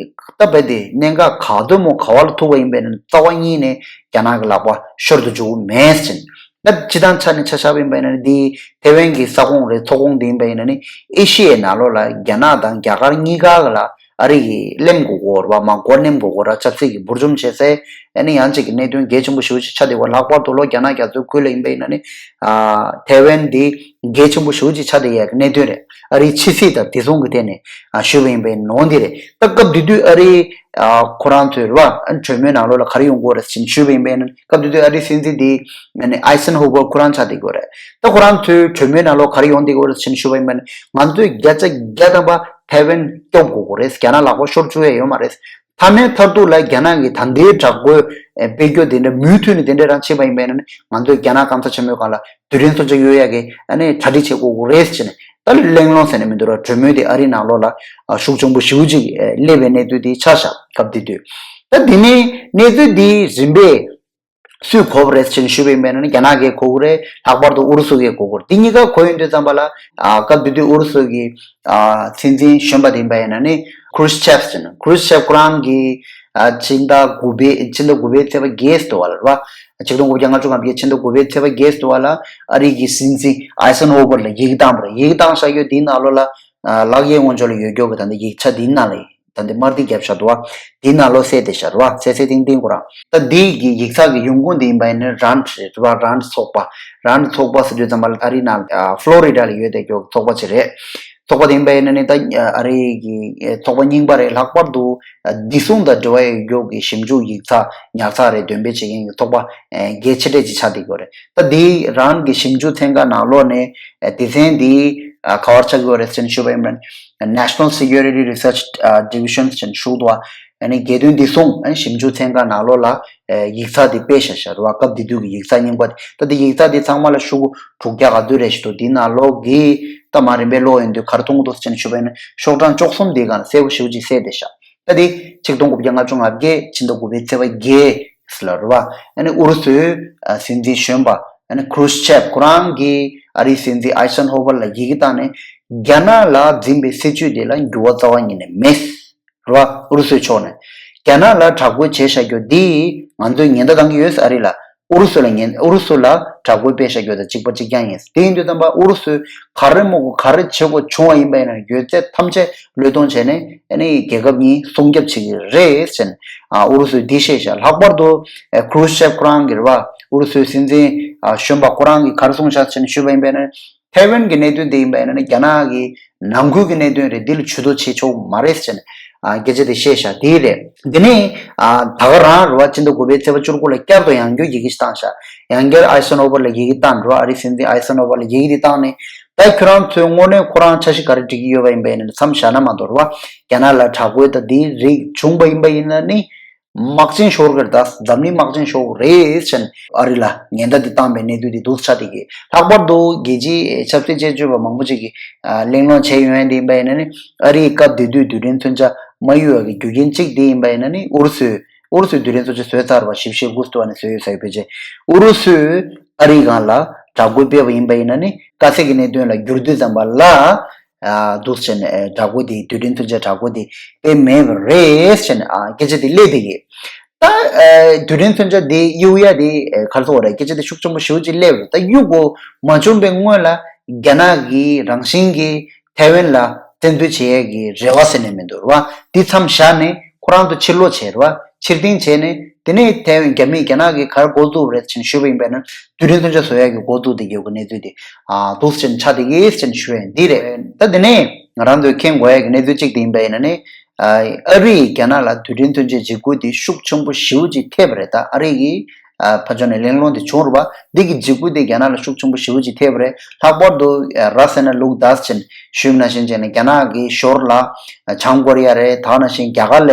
སྟབས་བདེ་གནད་འགག་ག་དུས་མོ་ག་བ་ལ་ཐུག་པ་ཡིན་པས་ན་རྩ་བ་ཉིད་ནས་རྒྱ་ནག་གི་ལག་པ་ཤོར་དུ་འཇུག་མེད་ཟེར། ད་སྤྱི་བཏང་ཆ་ནས་ཆ་བཞག་པ་ཡིན་པ་ཡིན་ན་ནི་འདི་ཐེ་ཝན་གྱི་ས་ཁོངས་རེད། མཚོ་ཁོངས་འདི་ཡིན་པ་ཡིན་ན་ནི་ཨེ་ཤི་ཡའི་ནང་ལོགས་ལ་རྒྱ་ནག་དང་རྒྱ་གར་གཉིས་ཀ་ལ་ཨ་རི་གིས་གླེམ་དགོས་ཀྱི་ཡོད་རེད་བ། མར་མགོ་མནན་དགོས་ཀྱི་ཡོད་རེད། ཆབ་སྲིད་ཀྱི་འབུར་འཇོམས་བྱེད་སའི་ཨ་ནི་ཡང་གཅིག་གི་གནད་དོན་གལ་ཆེན་པོ་ཞེ་པོ་ཅིག་ཆགས་བསྡད་ཡོད་རེད། ལྷག་པར་དུ་ལོ་རྒྱ་ནག་རྒྱ་མཚོའི་ཁུལ་ལ་ཡིན་པ་ཡིན་ན་ནི་ཨ་ཐེ་ཝན་འདི་གལ་ཆེན་པོ་ཞེ་པོ་ཅིག་ཆགས་བསྡད་ཡོད་གནད་དོན་རེད། ཨ་རིའི་ཕྱི་སྲིད་དང་དེ་ཚོ་གི་ཐད་ནས་ཨ་ཞུས་པ་ཡིན་པ་ཡིན་ན་འོ་འདི་རེད། ད་སྐབས་དེ་དུས་ཨ་རིའི་ཨ་ཁོ་རང་ཚོའི་རེད་བ། ཨ་གྲོས་མོལ་ནང་ལོགས་ལ་ག་རེ་ཡོང་གི་ཡོད་རེད་ཟེར་ཞུས་པ་ཡིན་པ་ཡིན་ན། སྐབས་དེ་དུས་ཨ་རིའི་སྲིད་འཛིན་དེ་ཨ་ནི་ཨའི་སན་ཧོ་ཝར་ཁོ་རང་ཆགས་བསྡད་ཀྱི་ཡོད་རེད། ད་ཁོ་རང་ཚོའི་གྲོས་མོལ་ནང་ལོགས་ག་རེ་ཡོང་བསྡད་ཀྱི་ཡོད་རེད་ཟེར་ཞུས་པ་ཡིན་པ་ཡིན་ན། ང་ཚོས་བརྒྱ་ཆ་བརྒྱ་ཐམ་པ་ཐེ་ཝན་སྐྱོབ་དགོས་ཀྱི་རེད། རྒྱ་ནག་ལག་པ་ཤོར་བཅུག་ཡ་ཡོད་མ་རེད། མཐའ་མའི་མཐར་ཐུག་ལ་རྒྱ་ནག་གིས་ད་ལྟའི་དྲག་རྒོལ་ཨེ་སྤེལ་རྒྱུ་དེ་འདྲ་མུ་མཐུད་ནས་དེ་འདྲ་རང་བྱས་པ་ཡིན་པ་ཡིན་ན་ནི། ང་ཚོས་རྒྱ་ནག་སྐམ་ས་ཆེན་མོའི་སྒང་ལ་རྡུལ་ཕྲན་མཚོན་ཆ་གཡུག་ཡག་གི་ཨ་ནི་གྲ་སྒྲིག་བྱེད་དགོས་རེད་ཟེར་ནས། ད་གླེང་སློང་ཟེར་ནས་མི་འདུག་ར། གྲོས་མོལ་དེ་ཨ་རིའི་ནང་ལོགས་ལ་ཨ་ཤུགས་ཆེན་པོ་ཞེ་པོ་ཅིག་ཨ་སླེབས་པའི་གནས་ཚུལ་དེ་ཆགས་ཤག་སྐབས་དེ་དུས། ད་དེ་ནས་གནས་ཚུལ་དེ་རིམ་པས་སུས་གོ་བ་རེད་ཟེར་ནས་ཞུས་པ་ཡིན་པ་ཡིན་ན་ནི། རྒྱ་ནག་གིས་གོ་གི་རེད། ལྷག་པར་དུ་ཨུ་རུ་སུ་གིས་གོ་གི་རེད། དེ་གཉིས་ཀ་གོ་ཡོང་དུས་ཙམ་པ་ལ་ཨ་སྐབས་དེ་དུས་ཨུ་རུ་སུ་གི་ཨ་སྲིད་འཛིན་གཞོན་པ་དེ་ཡིན་པ་ཡིན་ན་ནི་ཁུ་རུ་ཤེབ་ཟེར་ནས། ཁུ་རུ་ཤེབ་ཁོ་རང་གི་ཨ་ཕྱི་ཟླ་དགུ་པའི་ཕྱི་ཟླ་དགུ་པའི་ཚེས་པ་བརྒྱད་དུ་བ་ལ་རེད་བ། ཆིག་སྟོང་དགུ་བརྒྱ་ལྔ་བཅུ་ང་བརྒྱད་ཕྱི་ཟླ་དགུ་པའི་ཚེས་པ་བརྒྱད་དུ་བ་ལ་ཨ་རི་གི་སྲིད་འཛིན་ཨའི་སན་ཧོ་ཝར་ལ་ཡི་གེ་བཏང་བ་རེད། ཡི་གེ་བཏང་བཞག་ཡོད། དེའི་ནང་ལོགས་ལ་ཨ་ལག་གཡས་ངོས་ཕྱོགས་ལ་ཡོད་རྒྱུ་གི་ད་ལྟ་ཡིག་ཆ་དེའི་ནང་ལ་ད་ལྟ་དམར་ཐིག་བརྒྱབ་བཞག་འདུག་བ། དེའི་ནང་ལོགས་གསལ་བསྡད་བཞག་འདུག་བ། གསལ་གསལ་ཐིང་ཐིང་ཁོ་རང་། ད་འདི་གི་ཡིག་ཚགས་ཀྱི་ཡོང་ཁུངས་དེ་ཡིན་པ་ཡིན་ན་རན་རེད་བ། རན་ཚོགས་པ། རན་ཚོགས་པ་ཟེར་དུས་ཙམ་པ་ལ་ཨ་རིའི་ནང་ཨ་ཕློ་རི་ཌ་ལ་ཡོད་བསྡད་རྒྱུ་ཚོགས་པ་ཅིག་རེད། ཚོགས་པ་དེ་ཡིན་པ་ཡིན་ན་ནི་ད་ཨ་རི་གི་ཚོགས་པ་རྙིང་པ་རེད། ལྷག་པར་དུ་བདེ་སྲུང་དང་འབྲེལ་བ་ཡོད་རྒྱུ་གི་ཞིབ་འཇུག་ཡིག་ཚགས་ཉར་ཚགས་རེད། འདོན་སྤེལ་བྱེད་མཁན་གྱི་ཚོགས་པ་ཨེ་གལ་ཆེ་གྲས་ཅིག་ཆགས་བསྡད་ཡོད་རེད། ད་འདི་རང་གི་ཞིབ་འཇུག་ཚན་ཁག་ནང་ལོགས་ནས་ཨེ་སྡེ་ཚན་འདི་ཨ་ག་བར་ཆགས་ཡོད་རེད་ཟེར་ནས་ཞུས་པ་ཡིན་པ་ཡིན་ན། National Security Research ཨ་Division ཟེར་ནས་ཞུ་འདུག་བ། ཨ་ནི་རྒྱལ་དོན་བདེ་སྲུང་ཨ་ཞིབ་འཇུག་ཚན་ཁག་ནང་ལོགས་ལ་ཨེ་ཡིག་ཚགས་འདི་སྤེལ་བཞག་བཞག་རེད་བ། སྐབས་དེ་དུས་ཀྱི་ཡིག་ཚགས་རྙིང་པ་དེ། ད་འདི་ཡིག་ཚགས་འདི་ཚང་མ་ལ་ཤོག་གུ་དྲུག་བརྒྱ་ག་ཚོད་རེ་ཞིག་འདུག་འདི་ནང་ལོགས་ཀྱི་ད་མར་རིམ་པས་ཀློག་ཡོང་དུས་ག་རེ་མཐོང་གི་འདུག་ཟེར་ནས་ཞུས་པ་ཡིན་ན། ཤོག་གྲངས་བཅུ་གསུམ་འདིའི་སྒང་ལ་གསལ་པོ་ཞེ་པོ་ཅིག་གསལ་བསྡད་ཤག་ད་འདི་ཆིག་སྟོང་དགུ་བརྒྱ་ལྔ་བཅུ་ང་བརྒྱད་ཕྱི་ཟླ་དགུ་པའི་ཚེས་པ་བརྒྱད་ལ་རེད་བ། ཨ་ནི་ཨུ་རུ་སུའི་ཨ་སྲིད་འཛིན་གཞོན་པ་ཨ་ནི་ཁུ་རུ་ཤེབ་ཁོ་རང་གིས་ཨ་རིའི་སྲིད་འཛིན་ཨའི་སན་ཧོ་ཝར་ལ་ཡི་གེ་བཏང་ནས་རྒྱ་ནག་ལ་འཛིན་པའི་སྲིད་བྱུས་དེ་ལ་འགྱུར་བ་རྩ་བ་ཉིད་ནས་མེད། རེད་བ། ཨུ་རུ་སུའི་ཕྱོགས་ནས་རྒྱ་ནག་ལ་དྲག་རྒོལ་བྱས་བཞག་རྒྱུ་འདི་ང་ཚོས་ཉེན་བརྡ་བཏང་གི་ཡོད། ཨ་རི་ལ། ཨུ་རུ་སུ་ལ་ཉེན། ཨུ་རུ་སུ་ལ་དྲག་རྒོལ་སྤེལ་བཞག་རྒྱུ་དང་གཅིག་པ་གཅིག་རྐྱང་ཡིན། དེ་ཡིན་དུས་ཙམ་པ་ཨུ་རུ་སུས་ག་རེ་མོ་གོ་ག་རེ་བྱེད་དགོས་བྱུང་བ་ཡིན་པ་ཡིན་ན་ཡོད་ཚད་ཐམས་ཅད་བློས་གཏོང་བྱས་ནས་ཨ་ནི་རྒྱལ་ཁབ་གཉིས་སྲུང་སྐྱོབ་བྱེད་ཀྱི་རེད་ཟེར་ནས་ཨ་ཨུ་རུ་སུས་འདི་བཤད་བཞག་ལྷག་པར་དུ་ཨ་ཁུ་རུ་ཤེབ་ཁོ་རང་གིས་རེད་བ། ཨུ་རུ་སུའི་སྲིད་འཛིན་ཨ་གཞོན་པ་ཁོ་རང་གིས་ག་རེ་གསུངས་བཞག་ཟེར་ནས་ཞུས་པ་ཡིན་པ་ཡིན་ན། ཐའེ་ཝན་གྱི་གནད་དོན་དེ་ཡིན་པ་ཡིན་ན་ནི་རྒྱ་ནག་གི་ནང་ཁུལ་གྱི་གནད་དོན་རེད། འདི་ལ་ཇུས་གཏོགས་བྱེད་ཆོག་མ་རེད་ཟེར་ནས་ཨ་སྐད་ཆ་དེ་བཤད་ཤག་དེ་རེད། འདི་ནས་ཨ་ད་ག་རང་རེད་བ། ཕྱི་ཟླ་དགུ་པའི་ཚེས་པ་བཅུ་དགུ་ལ་བསྐྱར་དུ་ཡང་བསྐྱར་ཡི་གེ་ཞིག་བཏང་ཤག་ཡང་བསྐྱར་ཨའི་སན་ཧོ་ཝར་ལ་ཡི་གེ་བཏང་འགྲོ། ཨ་རིའི་སྲིད་འཛིན་ཨའི་སན་ཧོ་ཝར་ལ་ཡི་གེ་དེ་བཏང་ནས། ད་ཁྱོད་རང་ཚོས་དངོས་གནས་ཁོ་རང་འཆར་གཞི་ག་རེ་སྒྲིག་གི་ཡོད་པ་ཡིན་པ་ཡིན་ན་མཚམས་བཞག་ན་མ་གཏོགས་རེད་བ། རྒྱ་ནག་ལ་དྲག་རྒོལ་དང་དེའི་རིགས་བྱུང་པ་ཡིན་པ་ཡིན་ན་ནི། དམག་ཆེན་ཤོར་གི་རེད། ད་འཛམ་གླིང་དམག་ཆེན་ཤོར་གི་རེད་ཟེར་ནས་ཨ་རི་ལ་ཉེན་བརྡ་འདི་བཏང་པའི་གནས་ཚུལ་འདི་འདུག་ཆགས་བསྡད་ཀྱི། ལྷག་པར་དུ་རྒྱལ་སྤྱིའི་ཆབ་སྲིད་དཔྱད་བརྗོད་པ་མང་པོ་ཅིག་གིས་ཨ་གླེང་སློང་བྱས་ཡོང་ཡ་འདི་ཡིན་པ་ཡིན་ན་ནི། ཨ་རིའི་སྐབས་དེ་དུས་རྡུལ་ཕྲན་མཚོན་ཆ་མ་གཡུག་ཡ་གི་རྒྱུ་རྐྱེན་གཅིག་འདི་ཡིན་པ་ཡིན་ན་ནི། ཨུ་རུ་སུས་ཨུ་རུ་སུས་རྡུལ་ཕྲན་མཚོན་ཆ་བཟོས་ཚར་བ། ཞིབ་བཤེར་འགོ་བཙུགས་པ་ནས་བཟོས་ཡོད་ས་ཡོད་ཕལ་ཆེར། ཨུ་རུ་སུས་ཨ་རིའི་སྒང་ལ་དྲག་རྒོལ་སྤེལ་བ་ཡིན་པ་ཡིན་ན་ནི། དཀའ་ཚེགས་ཀྱི་གནད་དོན་ལ་འགྱུར་དུས་ཙམ་པ་ལ། ཨ་འདུག་བྱས་ནས་ཨ་དྲག་རྒོལ་དེ་རྡུལ་ཕྲན་མཚོན་ཆའི་དྲག་རྒོལ་དེ་སྤེལ་མེད་པ་རེད་ཟེར་ནས་ཨ་སྐད་ཆ་དེ་སླེབས་བསྡད་ཀྱི། ད་ཨ་རྡུལ་ཕྲན་མཚོན་ཆ་དེ་གཡུག་ཡ་དེ་ཨ་ག་རེ་ཟེར་དགོས་རེད། སྐད་ཆ་དེ་ཤུགས་ཆེན་པོ་ཞེ་པོ་ཅིག་སླེབས་རེད། ད་གཡུག་དགོས་མ་བྱུང་པའི་སྔོན་ལ་རྒྱ་ནག་གིས་རང་བཞིན་གྱིས་ཐའེ་ཝན་ལ་བཙན་འཛུལ་བྱེད་ཡས་ཀྱི་རེ་བ་ཟེར་ནས་མི་འདུག་རེད་བ། དེ་མཚམས་བཞག་ནས་ཁོ་རང་ཚོ་ཕྱིར་ལོག་བྱས་རེད་བ། ཕྱིར་འཐེན་བྱས་ནས་དེ་ནས་ཐའེ་ཝན་རྒྱ་མིས་རྒྱ་ནག་གིས་ག་རེ་འགོ་བཙུགས་རེད་ཟེར་ནས་ཞུས་པ་ཡིན་པས་ན། རྡུལ་ཕྲན་མཚོན་ཆ་བཟོ་ཡས་ཀྱི་འགོ་བཙུགས་བསྡད་ཡོད་ཀྱི་གནས་ཚུལ་དེ་ཨ་འདུག་ཟེར་ནས་ཆགས་བསྡད་ཀྱི་ཟེར་ནས་ཞུ་ཡས་འདི་རེད། ད་དེ་ནས་ང་རང་ཚོས་མཁྱེན་དགོས་ཡས་ཀྱི་གནས་ཚུལ་གཅིག་དེ་ཡིན་པ་ཡིན་ན་ནི། ཨ་རིས་རྒྱ་ནག་ལ་རྡུལ་ཕྲན་མཚོན་ཆའི་འཇིགས་སྐུལ་དེ་ཤུགས་ཆེན་པོ་ཞེ་པོ་ཅིག་ཐེབས་པ་རེད། ད་ཨ་རི་གི་ཨ་ཕར་ཕྱོགས་ནས་གླེང་སློང་དེ་བྱུང་རེད་བ། འདི་གི་འཇིགས་སྐུལ་དེ་རྒྱ་ནག་ལ་ཤུགས་ཆེན་པོ་ཞེ་པོ་ཅིག་ཐེབས་པ་རེད། ལྷག་པར་དུ་ཨ་ར་སེ་ན་ལུག་དཱས་ཅན་ཞུས་པ་ནང་བཞིན་བྱས་ནས་རྒྱ་ནག་གི་ཞོར་ལ་ཨ་བྱང་ཀོ་རི་ཡ་རེད། ད་ནང་བཞིན་རྒྱ་གར་ལ་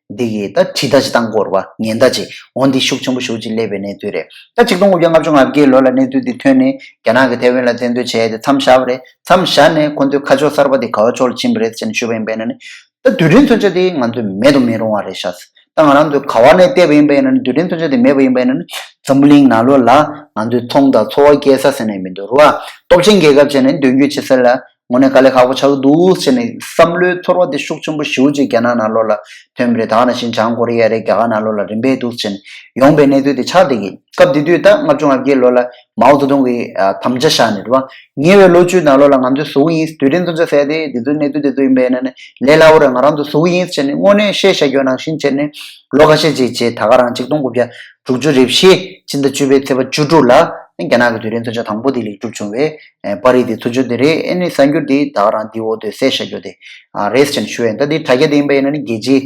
འདི་གི་ད་དྲིལ་བརྡ་ཅིག་བཏང་དགོས་རེད་བ། ཉེན་བརྡ་ཅིག་འོ་འདི་ཤུགས་ཆེན་པོ་ཞེ་པོ་ཅིག་སླེབས་པའི་གནས་ཚུལ་རེད། ད་ཆིག་སྟོང་དགུ་བརྒྱ་ལྔ་བཅུ་ང་བརྒྱད་ལོ་ལ་གནས་ཚུལ་འདི་ཐོན་ནས་རྒྱ་ནག་གིས་ཐའེ་ཝན་ལ་བཙན་འཛུལ་བྱས་ཏེ་མཚམས་བཞག་པ་རེད། མཚམས་བཞག་ནས་ཁོ་ཚོའི་ཁ་ཕྱོགས་གསར་པ་དེ་ག་བ་ཕྱོགས་ལ་ཕྱིན་པ་རེད་ཟེར་ནས་ཞུས་པ་ཡིན་པས་ན་ནི། ད་རྡུལ་ཕྲན་མཚོན་ཆ་དེ་ང་ཚོས་མེད་དུ་མི་རུང་བ་རེད་ཤག་ད་ང་རང་ཚོས་ག་བ་ནས་བལྟས་པ་ཡིན་པ་ཡིན་ན་ནི། རྡུལ་ཕྲན་མཚོན་ཆ་དེ་མེད་པ་ཡིན་པ་ཡིན་ན་ནི། འཛམ་བུ་གླིང་ནང་ལོགས་ལ་ང་ཚོས་ཚོང་དང་འཚོ་བ་སྐྱེལ་ས་ཟེར་ནས་མི་འདུག་རེད་བ། སྟོབས་ཆེན་རྒྱལ་ཁབ་བྱས་ནས་མདུན་སྐྱོད་བྱེད་ས་ལ་ དངོས་གནས་དཀའ་ལས་ཁག་པོ་ཆགས་ཀྱི་འདུག་ཟེར་ནས་བསམ་བློའི་ཚོར་བ་དེ་ཤུགས་ཆེན་པོ་ཞེ་པོ་ཅིག་རྒྱ་ནག་ནང་ལོགས་ལ་ཐོན་པ་རེད། ད་ག་ནང་བཞིན་བྱང་ཀོ་རི་ཡ་རེད། རྒྱ་གར་ནང་ལོགས་ལ་རིམ་པས་འདུག་ཟེར་ནས་ཡོང་པའི་གནས་ཚུལ་དེ་ཆགས་བསྡད་ཀྱི། སྐབས་དེ་དུས་ད་ལྔ་བཅུ་ང་བརྒྱད་ལོ་ལ་མའོ་ཙེ་ཏུང་གིས་ཨ་དམ་བཅའ་བཞག་ནས་རེད་བ། ཉེ་བའི་ལོ་བཅུའི་ནང་ལོགས་ལ་ང་ཚོས་བཟོ་གི་ཡིན། རྡུལ་ཕྲན་མཚོན་ཆ་ཟེར་དེ་འདི་ཚོའི་གནས་ཚུལ་དེ་ཚོ་ཡིན་པས་ན་ནི་ལས་སླ་པོ་རེད། ང་རང་ཚོ་བཟོ་གི་ཡིན་ཟེར་ནས་དངོས་གནས་བཤད་བཞག་རྒྱུ་ནང་བཞིན་བྱས་ནས་ལོ་ཁ་ཤས་ཅིག་རྗེས་ད་ག་རང་ཆིག་སྟོང་དགུ་བརྒྱ་དྲུག་ཅུ་རེ་བཞི་ཕྱི་ཟླ་བཅུ་པའི་ཚེས་པ་བཅུ་དྲུག་ལ་རྒྱ་ནག་གི་རྡུལ་ཕྲན་མཚོན་ཆ་དང་པོ་དེ་ལེགས་གྲུབ་བྱུང་བའི་ཨེ་པར་རིས་དེ་ཚོ་བརྗོད་དེ་རེད། ཨེ་ནི་གསར་འགྱུར་དེ་ད་ག་རང་དེའི་འོག་ཏུ་གསལ་བཞག་རྒྱུ་དེ་ཨ་རེད་ཟེར་ནས་ཞུ་ཡ་ཡིན། ད་དེ་དྲ་རྒྱ་དེ་ཡིན་པ་ཡིན་ན་ནི་རྒྱལ་སྤྱིའི་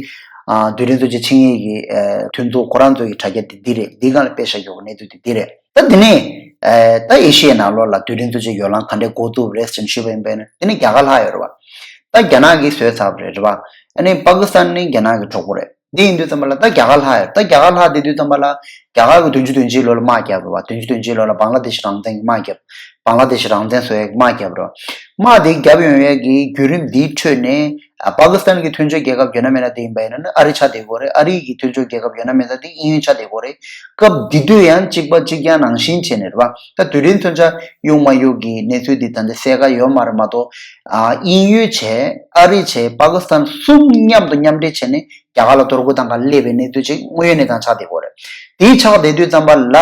ཨ་རྡུལ་ཕྲན་མཚོན་ཆ་ཆིངས་ཡིག་གི་ཨེ་མཐུན་ཚོགས་ཁོ་རང་ཚོ་ཡི་དྲ་རྒྱ་དེ་འདི་རེད། འདི་སྒང་ལ་སྤེལ་བཞག་རྒྱུ་གི་གནས་ཚུལ་དེ་འདི་རེད། ད་དེ་ནས་ཨེ་ད་ཨེ་ཤི་ཡའི་ནང་ལོགས་ལ་རྡུལ་ཕྲན་མཚོན་ཆའི་ཡོ་ལང་ག་འདྲས་འགོ་བཙུགས་རེད་ཟེར་ནས་ཞུས་པ་ཡིན་པས་ན་དེ་ནི་རྒྱ་གར་ལྷག་ཡོད་རེད་བ། ད་རྒྱ་ནག་གིས་བཟོས་ཚར་བ་རེད་རེད་བ། ཨ་ནི་པ་ཀི་སི་ཐན་ནི་རྒྱ་ནག་གི་གྲོགས་པོ་རེད། འདི་ཡིན་དུས་ཙམ་པ་ལ་ད་རྒྱ་གར་ལྷག་ཡོད། ད་རྒྱ་གར་ལྷག་བསྡད་དུས་ཙམ་པ་ལ་རྒྱ་གར་གི་བདུན་ཅུ་དོན་གཅིག་ལོ་ལ་དམག་བརྒྱབ་རེད་བ། བདུན་ཅུ་དོན་གཅིག་ལོ་ལ་བང་ལ་དེ་ཤི་རང་བཙན་གྱི་དམག་བརྒྱབ། བང་ལ་དེ་ཤི་རང་བཙན་བཟོ་ཡའི་དམག་བརྒྱབ་རེད་བ། དམག་དེ་བརྒྱབ་ཡོང་ཡས་ཀྱི་བརྒྱུད་རིམ་འདིའི་ཁྲོད་ནས་ཨ་པ་ཀི་སི་ཐན་གྱི་མཐུན་ཕྱོགས་རྒྱལ་ཁབ་ཡོད་ན་མེད་ན་དེ་ཡིན་པ་ཡིན་ན་ནི་ཨ་རི་ཆགས་བསྡད་ཀྱི་ཡོད་རེད། ཨ་རི་གི་མཐུན་ཕྱོགས་རྒྱལ་ཁབ་ཡོད་ན་མེད་ན་དེ་དབྱིན་ཡུལ་ཆགས་བསྡད་ཀྱི་ཡོད་རེད། སྐབས་འདི་དུས་ཡང་གཅིག་པ་གཅིག་རྐྱང་ནང་བཞིན་བྱས་ནས་རེད་བ། ད་རྡུལ་ཕྲན་མཚོན་ཆ་གཡུག་མ་གཡུག་གི་གནས་ཚུལ་འདི་ད་ལྟ་གསལ་ཁ་ཡོད་མ་རེད་མ་གཏོགས། ཨ་དབྱིན་ཡུལ་བྱས་ཨ་རི་བྱས་པ་ཀི་སི་ཐན་གསུམ་མཉམ་དུ་མཉམ་འབྲེལ་བྱས་ནས་རྒྱ་གར་ལ་གཏོར་རྒོལ་བཏང་ག་སླེབས་པའི་གནས་ཚུལ་ཅིག་དངོས་ཡོད་གནས་སྟངས་ཆགས་བསྡད་ཡོད་རེད། དེའི་ཆགས་བསྡད་དུས་ཙམ་པ་ལ་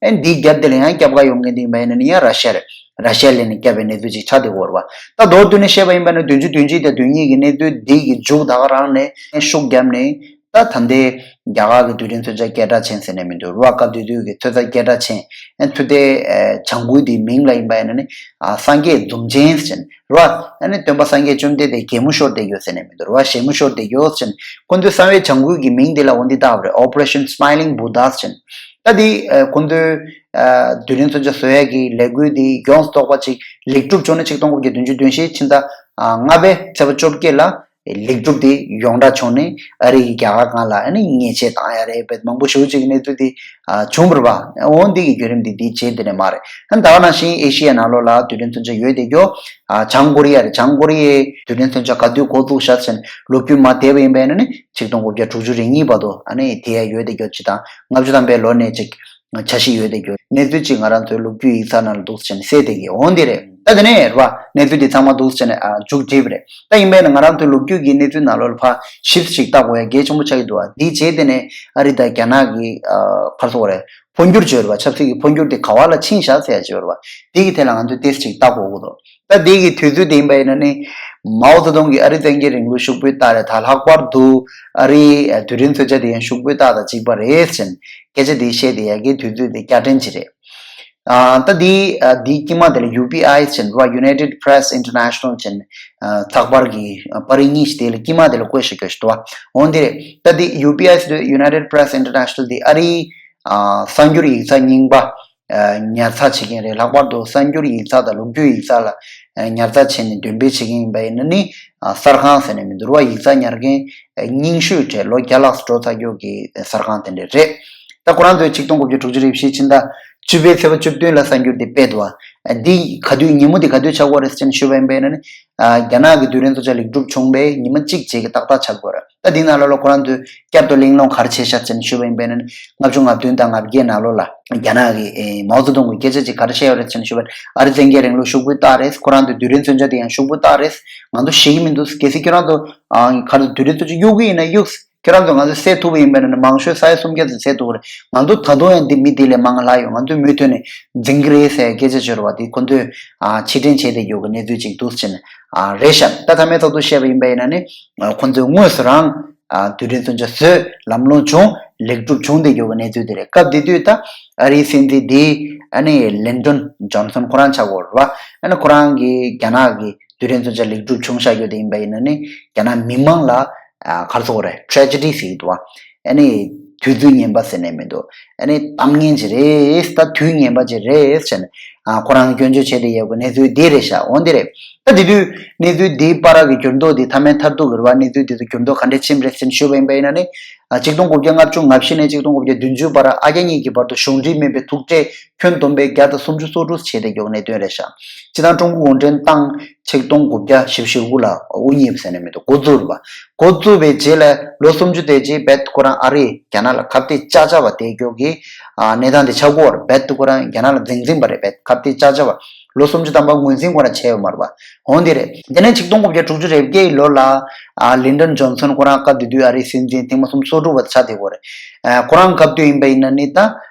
ཨེ་འདིའི་རྒྱབ་དེ་ལ་ཡང་སྐྱབས་ཁ་ཡོང་མཁན་དེ་ཡིན་པ་ཡིན་ན་ནི་ཡང་ར་ཤ་རེད། ར་ཤ་ལས་ནས་བསྐྱབས་པའི་གནས་ཚུལ་ཅིག་ཆགས་བསྡད་ཡོད་རེད་བ། ད་མདོར་བསྡུས་ནས་བཤད་པ་ཡིན་པ་ན་བདུན་ཅུ་དོན་གཅིག་དང་དོན་གཉིས་ཀྱི་གནས་ཚུལ་འདི་གི་མཇུག་ད་ག་རང་ནས་ཤུགས་བརྒྱབ་ནས་ད་ད་ལྟའི་རྒྱ་གར་གྱི་རྡུལ་ཕྲན་མཚོན་ཆ་སྐད་གྲགས་ཅན་ཟེར་ནས་མི་འདུག་ར་བ། སྐབས་དེ་དུས་ཀྱི་ཚོད་ལྟ་སྐད་གྲགས་ཅན་ཨེ་མཐུ་རྟའི་ཨེ་བྱ་འགུལ་དེའི་མིང་ལ་ཡིན་པ་ཡིན་ན་ནི་ཨ་སངས་རྒྱས་འཛུམ་ཅན་ཟེར་ནས་ར་བ། ཨ་ནི་སྟོན་པ་སངས་རྒྱས་བཅོམ་ལྡན་འདས་གད་མོ་ཤོར་བསྡད་ཡོད་ཟེར་ནས་མི་འདུག་ར་བ། བཞད་མོ་ཤོར་བསྡད་ཡོད་ཟེར་ནས་ཁོ་ཚོས་གསང་བའི་བྱ་འགུལ་གྱི་མིང་དེ་ལ་འོ་འདི་བཏགས་པ་རེད། Operation Smiling Buddha ཟེར་ནས། ད་དེ་ཨ་ཁོ་ཚོས་ཨ་རྡུལ་ཕྲན་མཚོན་ཆ་བཟོ་ཡས་ཀྱི་ལས་འགུལ་དེ་ཡོངས་སུ་རྫོགས་པ་ཅིག་ལེགས་གྲུབ་བྱུང་ནས་ཆིག་སྟོང་དགུ་བརྒྱ་བདུན་ཅུ་དོན་བཞི་ཕྱི་ཟླ་ཨ་ལྔ་པའི་ཚེས་པ་བཅོ་བརྒྱད་ལ་ལེགས་གྲུབ་དེ་ཡོངས་གྲགས་བྱུང་ནས་ཨ་རི་གིས་རྒྱ་གར་སྒང་ལ་ཨ་ནི་ཉེས་ཆད་བཏང་ཡ་རེད། དཔེ་མང་པོ་ཞེ་པོ་ཅིག་གི་གནས་ཚུལ་དེ་ཨ་བྱུང་བ་རེད་པ། འོ་འདི་གི་བརྒྱུད་རིམ་དེ་འདིའི་རྗེས་དེ་ནས་མ་རེད། ཨ་ནི་ད་ག་ནང་བཞིན་ཨེ་ཤི་ཡའི་ནང་ལོགས་ལ་རྡུལ་ཕྲན་མཚོན་ཆ་ཡོད་བསྡད་རྒྱུ་ཨ་བྱང་ཀོ་རི་ཡ་རེད། བྱང་ཀོ་རི་ཡའི་རྡུལ་ཕྲན་མཚོན་ཆ་ག་དུས་འགོ་བཙུགས་ཤག་ཟེར་ནས་ལོ་རྒྱུས་མ་བསྡད་པ་ཡིན་པས་ན་ནི་ཆིག་སྟོང་དགུ་བརྒྱ་དྲུག་ཅུ་རེ་གཉིས་བར་དུ་ཨ་ནི་དེ་ཡ་ཡོད་བསྡད་རྒྱུ་ཅིག་དང་ལྔ་བཅུ་ཐམ་པའི་ལོ་ནས་ཅིག་འཆར་གཞི་ཡོད་བསྡད་རྒྱུ་གནས་ཚུལ་ཅིག་ང་རང་ཚོའི་ལོ་རྒྱུས་ཡིག་ཚགས་ནང་ལ་འདུག་ཟེར་ནས་གསལ་བསྡད་ཀྱི་འོང་འདི་རེད། ད་དེ་ནས་རེད་བ། གནས་ཚུལ་འདི་ཚང་མ་འདུག་ཟེར་ནས་ཨ་མཇུག་བསྒྲིལ་བ་རེད། ད་ཡིན་པས་ན་ང་རང་ཚོའི་ལོ་རྒྱུས་ཀྱི་གནས་ཚུལ་ནང་ལོགས་ལ་ཕར་ཞིབ་ཅིག་བལྟ་དགོས་ཡ་གལ་ཆེན་པོ་ཆགས་ཀྱི་འདུག་བ། འདིའི་རྗེས་དེ་ནས་ཨ་རི་དང་རྒྱ་ནག་གི་ཨ་ག་རེ་ཟེར་དགོས་རེད། འཕོ་འགྱུར་བྱས་རེད་བ། ཆབ་སྲིད་ཀྱི་འཕོ་འགྱུར་དེ་ག་བ་ལ་ཕྱིན་བཞག་ཟེར་ཡ་ཅིག་ཡོད་རེད་བ། དེ་གི་ཐད་ལ་ང་ཚོས་ཏོག་ཙམ་ཅིག་བལྟ་དགོས་ཀྱི་འདུག་ད་དེ་གི་དུས་ཚོད་དེ་ཡིན་པ་ཡིན་ན་ནི། མའོ་ཙེ་ཏུང་གིས་ཨ་རིའི་བཙན་རྒྱལ་རིང་ལུགས་ཤུགས་པོའི་རྟགས་རེད། ད་ལྷག་པར་དུ་ཨ་རིའི་ཨ་རྡུལ་ཕྲན་མཚོན་ཆ་དེ་ཡང་ཤུགས་པོའི་རྟགས་དང་གཅིག་པ་རེད་ཟེར་ནས་སྐད་ཆ་དེ་བཤད་བསྡད་ཡ་གི་དུས་ཚོད་དེ་བསྐྱར་དྲན་ཅིག་རེད། ཨ་ད་དེ་ཨ་དེའི་དཀྱིལ་མ་དེ་ལ་ཡུ་པི་ཨའི་ཟེར་ནས་རེད་བ། United Press International ཟེར་ནས་ཨ་ཚགས་པར་གྱི་ཨ་པར་རིས་གཉིས་ཤིག་དེ་ལ་དཀྱིལ་མ་དེ་ལ་བཀོད་བཞག་རྒྱུ་ཞིག་འདུག་བ། འོ་འདི་རེད། ད་དེ་ཡུ་པི་ཨའི་ཟེར་དུས་United Press International དེ་ཨ་རིའི་ཨ་གསར་འགྱུར་ཡིག་ཚགས་རྙིང་པ་ཨ་ཉར་ཚགས་བྱེད་མཁན་རེད། ལྷག་པར་དུ་གསར་འགྱུར་ཡིག་ཚགས་དང་ལོ་རྒྱུས་ཡིག་ཚགས་ལ་ཨ་ཉར་ཚགས་བྱས་ནས་འདོན་སྤེལ་བྱེད་མཁན་ཡིན་པ་ཡིན་ན་ནི་ཨ་གསར་ཁང་ཟེར་ནས་མི་འདུག་ར་བ། ཡིག་ཚགས་ཉར་མཁན་ཨ་རྙིང་ཤོས་གྲས་ལོ་བརྒྱ་ལྷག་འགྲོ་ཚར་རྒྱུ་གི་གསར་ཁང་དེ་འདྲ་རེད། ད་ཁོ་རང་ཚོས་ཆིག་སྟོང་དགུ་བརྒྱ་དྲུག་ཅུ་རེ་བཞི་ཕྱི་ཟླ་བཅུ་པའི་ཚེས་པ་བཅུ་བདུན་ལ་གསར་འགྱུར་དེ་སྤེལ་འདུག་བ། ཨ་འདི་ག་དུས་ཉིན་མོ་དེ་ག་དུས་ཆགས་ཀྱི་ཡོད་རེད་ཟེར་ནས་ཞུས་པ་ཡིན་པ་ཡིན་ན་ནི། ཨ་རྒྱ་ནག་གི་རྡུལ་ཕྲན་མཚོན་ཆ་ལེགས་གྲུབ་བྱུང་བའི་ཉི་མ་གཅིག་རྗེས་ཀྱི་ཏག་ཏག་ཆགས་ཀྱི་ཡོད་རེད། ད་འདི་ནང་ལོགས་ལ་ཁོ་རང་ཚོས་བསྐྱར་དུ་གླེང་སློང་ག་རེ་བྱས་ཤག་ཟེར་ནས་ཞུས་པ་ཡིན་པས་ན་ནི། ལྔ་བཅུ་ང་བདུན་དང་ང་བརྒྱད་ནང་ལོགས་ལ་རྒྱ་ནག་གི་ཨེ་མའོ་ཙེ་ཏུང་གིས་སྐད་ཆ་ཅིག་ག་རེ་བཤད་ཡོད་རེད་ཟེར་ནས་ཞུས་པ་ཡིན་ན། ཨ་རི་བཙན་རྒྱལ་རིང་ལུགས་ཤུགས་པོའི་རྟགས་རེད། ཁོ་རང་ཚོའི་རྡུལ་ཕྲན་མཚོན་ཆ་དེ་ཡང་ཤུགས་པོའི་རྟགས་རེད། ང་ཚོ་ཤེས་ཀྱི་མི་འདུག་གལ་སྲིད་ཁྱོད་རང་ཚོ་ཨ་ག་རེ་རྡུལ་ཕྲན་མཚོན་ཆ་གཡུག་གི་ཡིན་ན་གཡུག་ཁྱོད་རང་ཚོ་ང་ཚོ་བསད་ཐུབ་པ་ཡིན་པས་ན་མང་ཤོས་ས་ཡ་སུམ་བརྒྱ་ཙམ་བསད་ཐུབ་ཀྱི་རེད། ང་ཚོ་ད་དུང་ཡང་འདི་མི་འདི་ལས་མང་ང་ལྷག་ཡོད། ང་ཚོས་མུ་མཐུད་ནས་འཛིང་གི་རེད་ཟེར་སྐད་ཆ་བརྗོད་རེད་བ། འདི་ཁོ་ཚོས་ཨ་ཕྱིར་དྲན་བྱས་བསྡད་ཡོད་ཀྱི་གནས་ཚུལ་ཅིག་འདུག་ཟེར་ནས་ཨ་རེད་ཤག་ད་མཐའ་མའི་ཐོག་ཏུ་བཤད་པ་ཡིན་པས་ན་ནི་ཨ་ཁོ་ཚོས་དངོས་སུ་རང་ཨ་རྡུལ་ཕྲན་མཚོན་ཆ་བཟོས་ལམ་ལྷོང་བྱུང་ལེགས་གྲུབ་བྱུང་བསྡད་ཡོད་ཀྱི་གནས་ཚུལ་དེ་རེད། སྐབས་དེ་དུས་ད་ཨ་རིའི་སྲིད་འཛིན་འདི་ཨ་ནི་ལིན་ཌོན་ཇོན་སོན་ཁོ་རང་ཆགས་ཀྱི་ཡོད་རེད་བ། ཨ་ནི་ཁོ་རང་གིས་རྒྱ་ནག་གི་རྡུལ་ཕྲན་མཚོན་ཆ་ལེགས་གྲུབ་བྱུང་བཞག་ཡོད་དེ་ཡིན་པ་ཡིན་ན་ནི་རྒྱ་ནག་མི་མང་ལ་ཨ་ག་རེ་ཟེར་དགོས་རེད། ཊེ་ཇེ་ཌི་ཟེར་གྱི་འདུག་བ། ཨ་ནི་དུས་ཚོད་ངན་པ་ཟེར་ནས་མི་འདུག་ཨ་ནི་གཏམ་ངན་ཅིག་རེད། ད་དུས་ངན་པ་ཅིག་རེད་ཟེར་ནས་ཨ་ཁོ་རང་སྐྱོན་བརྗོད་བྱས་ཏེ་ཡོད་པའི་གནས་ཚུལ་འདི་རེད་ཤག་འོ་འདི་རེད། ད་དེ་དུས་གནས་ཚུལ་འདིའི་བར་གྱི་འགྱུར་ལྡོག་འདི་མཐའ་མའི་མཐར་ཐུག་གི་རེད་བ། གནས་ཚུལ་འདི་ཚོ་འགྱུར་ལྡོག་ག་འདྲས་ཕྱིན་པ་རེད་ཟེར་ནས་ཞུས་པ་ཡིན་པ་ཡིན་ན་ནི། ཨ་ཆིག་སྟོང་དགུ་བརྒྱ་ལྔ་བཅུ་ང་བཞི་ནས་ཆིག་སྟོང་དགུ་བརྒྱ་བདུན་ཅུ་བར་ཨ་རྒྱ་གཉིས་ཀྱི་བར་དུ་གཞུང་འབྲེལ་མིན་པའི་ཐུག་འཕྲད་ཁྱོན་བསྡོམས་པས་བརྒྱ་དང་སུམ་ཅུ་སོ་དྲུག་བྱས་ཏེ་ཡོད་གནད་དོན་རེད་ཤག་སྤྱིར་བཏང་ཀྲུང་གོ་གུང་ཁྲན་ཏང་ཆིག་སྟོང་དགུ་བརྒྱ་བཞི་བཅུ་ཞེ་དགུ་ལ་དབུ་བརྙེས་པ་ཟེར་ནས་མི་འདུག་འགོ་བཙུགས་རེད་བ། འགོ་བཙུགས་པའི་རྗེས་ལ་ལོ་སུམ་ཅུ་དེའི་རྗེས་རྦད་དེ་ཁོ་རང་ཨ་རིས་རྒྱ་ནག་ལ་ཁ་གཏད་བཅག་བཅག་པ་དེ་ཡོད་ཀྱི་ཨ་གནས་སྟངས་དེ་ཆགས་ཀྱི་ཡོད་རེད། རྦད་དེ་ཁོ་རང་རྒྱ་ནག་ལ་འཛིང་འཛིང་པ་རེད། རྦད་ཁ་གཏད་བཅག་བཅག་པ། ལོ་སུམ་ཅུ་ཐམ་པ་ངོས་འཛིན་ཁོ་རང་བྱས་ཡོད་མ་རེད་པ། འོན་ཏེ་རེད། དེ་ནས་ཆིག་སྟོང་དགུ་བརྒྱ་དྲུག་ཅུ་རེ་བརྒྱད་ཀྱི་ལོ་ལ་ཨ་ལིན་ཏོན་ཇོན་སོན་ཁོ་རང་སྐབས་དེ་དུས་ཨ་རིའི་སྲིད་འཛིན་ཐེངས་མ་གསུམ་སོ་དྲུག་པ་ཆགས་བསྡད་ཡོད་རེད། ཨ་ཁོ་རང་སྐབས་དུས་ཡིན་པ་ཡིན་ན་ནི་ད་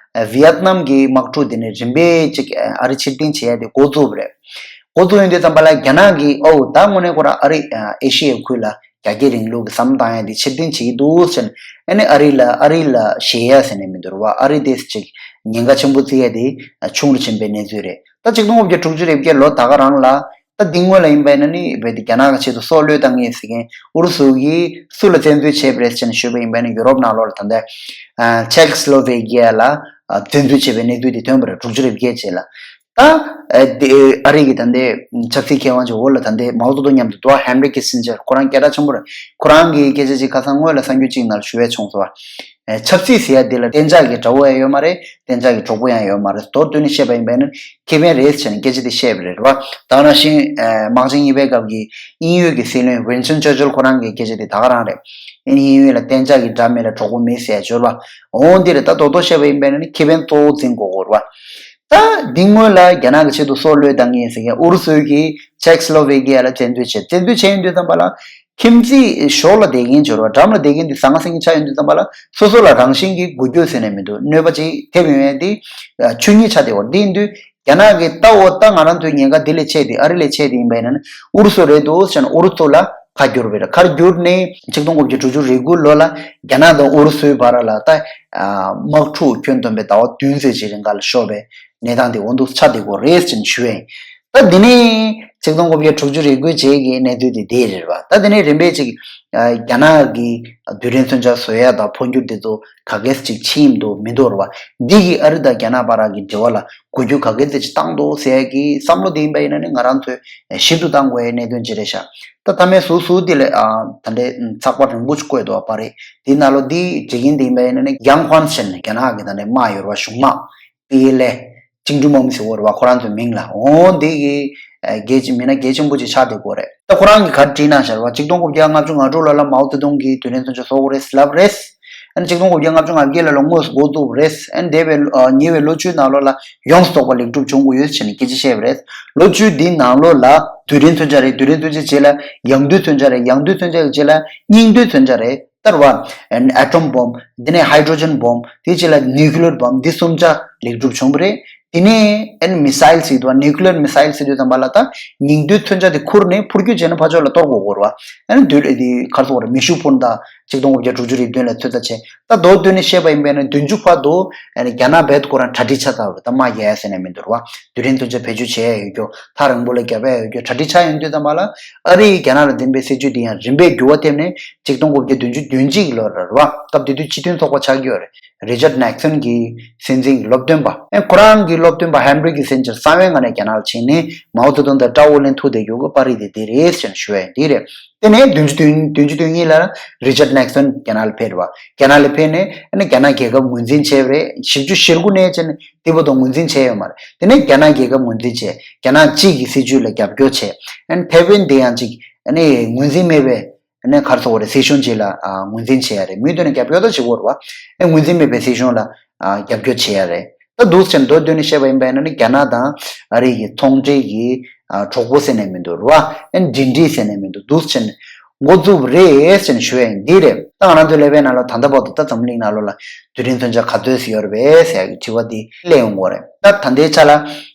ཝི་ཡེད་ནམ་གྱི་དམག་འཁྲུག་དེ་ནི་རིམ་པས་ཅིག་ཨ་རི་ཕྱིར་འཐེན་བྱེད་ཡ་དེ་འགོ་བཙུགས་པ་རེད། འགོ་བཙུགས་ཡོང་དུས་ཙམ་པ་ལ་རྒྱ་ནག་གིས་ཨོ་ད་དངོས་གནས་ཁོ་རང་ཨ་རི་ཨ་ཨེ་ཤི་ཡའི་ཁུལ་ལ་རྒྱ་སྐྱེད་རིང་ལུགས་ཀྱི་བསམ་བློ་བཏང་ཡ་དེ་ཕྱིར་འཐེན་བྱེད་ཀྱི་འདུག་ཟེར་ནས་ཨ་ནི་ཨ་རི་ལ་ཨ་རི་ལ་ཞེད་ཡ་ཟེར་ནས་མི་འདུག་རེད་བ། ཨ་རི་དེ་ཅིག་ཉེན་ཁ་ཆེན་པོ་བརྩི་ཡ་དེ་ཆུང་རུ་ཕྱིན་པའི་གནས་ཚུལ་རེད། ད་ཆིག་སྟོང་དགུ་བརྒྱ་དྲུག་ཅུ་རེ་བརྒྱད་ལོ་ད་ག་རང་ལ་ད་འདི་སྔོན་ལ་ཡིན་པ་ཡིན་ན་ནི་རྦད་དེ་རྒྱ་ནག་གི་ཆེད་དུ་སྲོག་བློས་བཏང་ངེས་ཟེར་མཁན་ཨུ་རུ་སུ་གིས་སུ་ལ་བཙན་འཛུལ་བྱས་པ་རེད་ཟེར་ནས་ཞུས་པ་ཡིན་པ་ཡིན་ན་ཡུ་རོབ་ནང་ལོགས་ལ་ད་ལྟ་ཆེག་སི་ལོ་ཝེ་ཀི་ཡ་ལ་བཙན་འཛུལ་བྱས་པའི་གནས་ཚུལ་དེ་ཐོན་པ་རེད། དྲུག་ཅུ་རེ་བརྒྱད་རྗེས་ལ། ད་ཨ་དེ་ཨ་རི་གི་ད་ལྟའི་ཆབ་སྲིད་མཁས་དབང་ཅིག་འོག་ལ་ད་ལྟའི་མའོ་ཙེ་ཏུང་མཉམ་དུ་འདུག་ཧན་རི་ཁི་སིན་ཇར་ཁོ་རང་སྐད་གྲགས་ཆེན་པོ་རེད། ཁོ་རང་གི་སྐད་ཆ་ཅིག་ཁ་སང་སྔོན་ལ་གསར་འགྱུར་གཅིག་ནང་ལ་ཞུ་བས་བྱུང་སོང་བ། ཨ་ཆབ་སྲིད་ཟེར་ཡ་འདི་ལ་གཏན་འཇགས་ཀྱི་དགྲ་བོ་ཡང་ཡོད་མ་རེད། གཏན་འཇགས་ཀྱི་གྲོགས་པོ་ཡང་ཡོད་མ་རེད། མདོར་བསྡུས་ནས་བཤད་པ་ཡིན་པས་ན་ཁེ་ཕན་རེད་ཟེར་ནས་སྐད་ཆ་དེ་བཤད་པ་རེད་བ། ད་ག་ནང་བཞིན་ཨ་དམག་ཆེན་གཉིས་པའི་སྐབས་ཀྱི་དབྱིན་ཡུལ་གྱི་སྲིད་བློན་ཝིན་སྟོན་ཅར་ཅིལ་ཁོ་རང་གི་སྐད་ཆ་དེ་ད་ག་རང་རེད། དབྱིན་ཡུལ་ལ་གཏན་འཇགས་ཀྱི་དགྲ་མེད་ལ་གྲོགས་པོ་མེད་ཟེར་ཡ་འབྱོར་བ། འོང་འདི་རེད། ད་རྡོག་རྡོག་བཤད་པ་ཡིན་པས་ན་ནི་ཁེ་ཕན་གཙོ་བོ་འཛིན་དགོས་སྐོར་བ། ད་འདི་སྔོན་ལ་རྒྱ་ནག་གི་ཆེད་དུ་སྲོག་བློས་བཏང་ངེས་ཟེར་མཁན་ཨུ་རུ་སུ་གིས་ཆེག་སི་ལོ་ཝེ་ཀི་ཡ་ལ་བཙན་འཛུལ་བྱས། བཙན་འཛུལ་བྱས་ཡོང་དུས་ཙམ་པ་ལ་ཁྱིམ་མཚེས་ཞོར་ལ་བསྡད་མཁན་འབྱོར་བ་འགྲམ་ལ་བསྡད་མཁན་འདི་ཟང་ངེ་ཟིང་ངེ་ཆགས་ཡོང་དུས་ཙམ་པ་ལ་སོ་སོ་ལ་རང་བཞིན་གྱིས་འགུལ་སྐྱོད་ཟེར་ནས་མི་འདུག་གནོད་པ་ཅིག་ཐེབས་ཡོང་ཡ་འདི་ཆོས་ཉིད་ཆགས་བསྡད་ཡོད། འདི་ཡིན་དུས་རྒྱ་ནག་གིས་ད་འོ་ད་ང་རང་ཚོའི་ཉེན་ཁ་འདི་ལས་ཆེ་དེ་ཨ་རི་ལས་ཆེ་དེ་ཡིན་པས་ན་ནི་ཨུ་རུ་སུ་རེད་འདུག་ཟེར་ནས་ཨུ་རུ་སུ་ལ་ཁ་བསྒྱུར་བས། ཁ་བསྒྱུར་ནས་ཆིག་སྟོང་དགུ་བརྒྱ་དྲུག་ཅུ་རེ་དགུ་ལོ་ལ་རྒྱ་ནག་དང་ཨུ་རུ་སུའི་བར་ལ་ད་དམག་འཁྲུག་ཁྱོན་བསྡོམས་པའི་ཟླ་བ་བདུན་ཙམ་ཅིག་རིང་ག་ལ་ཤོར་བའི་གནས་སྟངས་དེ་འོ་འདུག་ཆགས་བསྡད་ཡོད་རེད་ཟེར་ནས་ཞུ་ཡ་ཡིན། ད་འདི་ནས་ཆིག་སྟོང་དགུ་བརྒྱ་དྲུག་ཅུ་རེ་དགུའི་རྗེས་ཀྱི་གནས་ཚུལ་དེ་འདི་རེད་བ། ད་འདི་ནས་རིམ་པས་ཅིག་རྒྱ་ནག་གི་རྡུལ་ཕྲན་མཚོན་ཆ་བཟོ་ཡ་དང་འཕོ་འགྱུར་དེ་ཚོ་ག་གེ་ཅིག་ཕྱིན་འདུག་མི་འདུག་རེད་བ། འདི་གིས་ཨ་རི་དང་རྒྱ་ནག་བར་གྱི་འབྲེལ་བ་ལ་འགུལ་སྐྱོད་ག་གེ་ཙམ་ཅིག་བཏང་འདུག་ཟེར་གྱི་བསམ་བློ་དེ་ཡིན་པ་ཡིན་ན་ནི་ང་རང་ཚོས་ཞིབ་ཏུ་བཏང་དགོས་ཡའི་གནད་དོན་ཅིག་རེད་ཤག་ད་མཐའ་མའི་ཟུར་ཟུར་དེ་ལས་ཨ་ད་ལྟའི་ཚགས་པར་རིང་པོ་ཅིག་བཀོད་འདུག་པ་རེད། དེའི་ནང་ལོགས་འདི་འབྲི་མཁན་དེ་ཡིན་པ་ཡིན་ན་ནི་ཡང་ཧུན་ཟེར་ནས་རྒྱ་ནག་གི་ད་ལྟའི་དམག་ཡོད་རེད་བ། གཞུང་དམག་པི་ཨེལ་ཨེ་ཅིང་ཀྲུང་མོ་མི་ཟེར་བ་རེད་བ། ཁོ་རང་ཚོའི་མིང་ལ། འོ་འདི་གི་ཨ་གལ་ཆེ་མི་སྣ་གལ་ཆེན་པོ་ཅིག་ཆགས་བསྡད་ཡོད་རེད། ད་ཁོ་རང་གིས་ག་རེ་བྲིས་གནང་བཞག་རེད་བ། ཆིག་སྟོང་དགུ་བརྒྱ་ལྔ་བཅུ་ང་དྲུག་ལོ་ལ་མའོ་ཙེ་ཏུང་གིས་རྡུལ་ཕྲན་མཚོན་ཆ་བཟོ་དགོས་རེད་ལབ་རེད། ཨ་ནི་ཆིག་སྟོང་དགུ་བརྒྱ་ལྔ་བཅུ་ང་བརྒྱད་ལོ་ལ་དངོས་སུ་འགོ་བཙུགས་པ་རེད། ཨ་ནི་འདས་པའི་ཨ་ཉེ་བའི་ལོ་བཅུའི་ནང་ལོགས་ལ་ཡོངས་སུ་རྫོགས་པ་ལེགས་གྲུབ་བྱུང་དགོས་ཡོད་ཟེར་ནས་སྐད་ཆ་བཤད་པ་རེད། ལོ་བཅུ་འདིའི་ནང་ལོགས་ལ་རྡུལ་ཕྲན་མཚོན་ཆ་རེད། རྡུལ་ཕྲན་མཚོན་ཆའི་རྗེས་ལ་ཡང་རྡུལ་མཚོན་ཆ་རེད། ཡང་རྡུལ་མཚོན་ཆ་གི་རྗེས་ལ་སྙིང་རྡུལ་མཚོན་ཆ་རེད། ལྟར་བ། ཨ་ནི་ཨེ་ཊོམ་བོམ། དེ་ནས་ཧའི་ཌྲོ་ཇན་བོམ། དེའི་རྗེས་ལ་ནིའུ་ཀི་ལི་ཡར་བོམ། འདི་གསུམ་ཆ་ལེགས་གྲུབ་བྱུང་བ་རེད། དེ་ནས་ཨ་ནི་མི་སའིལ་ཟེར་དུས་ནིའུ་ཀི་ལི་ཡར་མི་སའིལ་ཟེར་དུས་ཙམ་པ་ལ་ད་ཉིང་རྡུལ་མཚོན་ཆ་དེ་ཁུར་ནས་འཕུར་སྐྱོད་བྱས་ནས་ཕར་ཕྱོགས་ལ་གཏོར་དགོས་སྐོར་བ། ཨ་ནི་རྡུལ་དེ་ག་རེ་ཟེར་དགོས་རེད། མེ་ཤུགས་འཕུར་མདའ་ཆིག་སྟོང་དགུ་བརྒྱ་དྲུག་ཅུ་རེ་བདུན་ལ་ཚོད་ལྟ་བྱས། ད་མདོར་བསྡུས་ནས་བཤད་པ་ཡིན་པས་ན་བདུན་ཅུ་བར་དུ་ཨ་ནི་རྒྱ་ནག་རྦད་ཁོ་རང་གྲ་སྒྲིག་ཆགས་ཚར་བ་རེད། ད་དམག་རྒྱག་ཡ་ཟེར་ནས་མི་འདུག་རེད་བ། རྡུལ་ཕྲན་མཚོན་ཆ་བེད་སྤྱོད་བྱེད་ཡ་ཡོད་རྒྱུ། ཐག་རིང་པོ་ལ་བརྒྱབ་ཡ་ཡོད་རྒྱུ། གྲ་སྒྲིག་ཆགས་ཡོང་དུས་ཙམ་པ་ལ་ཨ་རིས་རྒྱ་ནག་ལ་འཛིན་པའི་སྲིད་ཇུས་འདི་ཡང་རིམ་པས་འགྱུར་བ་ཐེབས་ནས་ཆིག་སྟོང་དགུ་བརྒྱ་བདུན་ཅུ་དོན་གཅིག་ལོར་རེད་བ། སྐབས་དེ་དུས་སྤྱི་མཐུན་ཚོགས་པ་ཆགས་ཀྱི་ཡོད་རེད། རི་ཅར་ནིག་སོན་གྱི་སྲིད་འཛིན་གྱི་སློབ་སྟོན་པ། ཨེ་ཁོ་རང་གི་སློབ་སྟོན་པ་ཧན་རི་ཁི་སིན་ཇར་གསང་བའི་ངང་ནས་རྒྱ་ནག་ལ་ཕྱིན་ནས་མའོ་ཙེ་ཏུང་དང་ཀྲའོ་ཨོ་ལེན་ཐུག་བསྡད་རྒྱུ་གི་པར་རིས་དེ་འདི་རེད་ཟེར་ནས་ཞུ་ཡ་ཡིན། འདི་རེད། དེ་ནས་བདུན་ཅུ་དོན་བདུན་ཅུ་དོན་གཉིས་ལ་རི་ཅར་ནིག་སོན་རྒྱ་ནག་ལ་ཕེབས་རེད་བ། རྒྱ་ནག་ལ་ཕེབས་ནས་ཨ་ནི་རྒྱ་ནག་རྒྱལ་ཁབ་ངོས་འཛིན་བྱས་པ་རེད། བཞི་བཅུ་ཞེ་དགུ་ནས་བྱས་ནས་དེ་བར་དུ་ངོས་འཛིན་བྱས་ཡོད་མ་རེད། དེ་ནས་རྒྱ་ནག་རྒྱལ་ཁབ་ངོས་འཛིན་བྱས། རྒྱ་ནག་གཅིག་གི་སྲིད་ཇུས་ལ་རྒྱབ་སྐྱོར་བྱས། ཨ་ནི་ཐའེ་ཝན་དེ་ཡང་ཅིག་ཨ་ནི་ངོས་འཛིན་མེད་པའི་ཨ་ནི་ག་རེ་ཟེར་དགོས་རེད། སྲིད་གཞུང་ཅིག་ལ་ཨ་ངོས་འཛིན་བྱས་ཡ་རེད། མུ་མཐུད་ནས་རྒྱབ་སྐྱོར་ད་བྱེད་དགོས་རེད་བ། ཨ་ངོས་འཛིན་མེད་པའི་སྲིད་གཞུང་ལ་ཨ་རྒྱབ་སྐྱོར་བྱས་ཡ་རེད། ད་འདུག་སེ་མདོར་བསྡུས་ནས་བཤད་པ་ཡིན་པ་ཡིན་ན་ནི་རྒྱ་ནག་དང་ཨ་རི་གི་ཚོང་འབྲེལ་གྱི་ཨ་གྲོགས་པོ་ཟེར་ནས་མི་འདུག་རེད་བ། ཨ་ནི་འབྲེལ་འདྲིས་ཟེར་ནས་མི་འདུག་འདུག་སེ་འགོ་བཙུགས་པ་རེད་ཟེར་ནས་ཞུ་ཡ་ཡིན། འདི་རེད། ད་ང་རང་ཚོའི་ཀླད་པའི་ནང་ལ་ད་ལྟ་བར་དུ་ད་འཛམ་གླིང་ནང་ལོགས་ལ་རྡུལ་ཕྲན་མཚོན་ཆ་ག་ཚོད་ཙམ་ཡོད་རེད་པས་ཟེར་ཡ་གི་དྲི་བ་འདི་སླེབས་ཡོང་གི་ཡོད་རེད། ད་ད་ལྟའི་ཆ་ལ་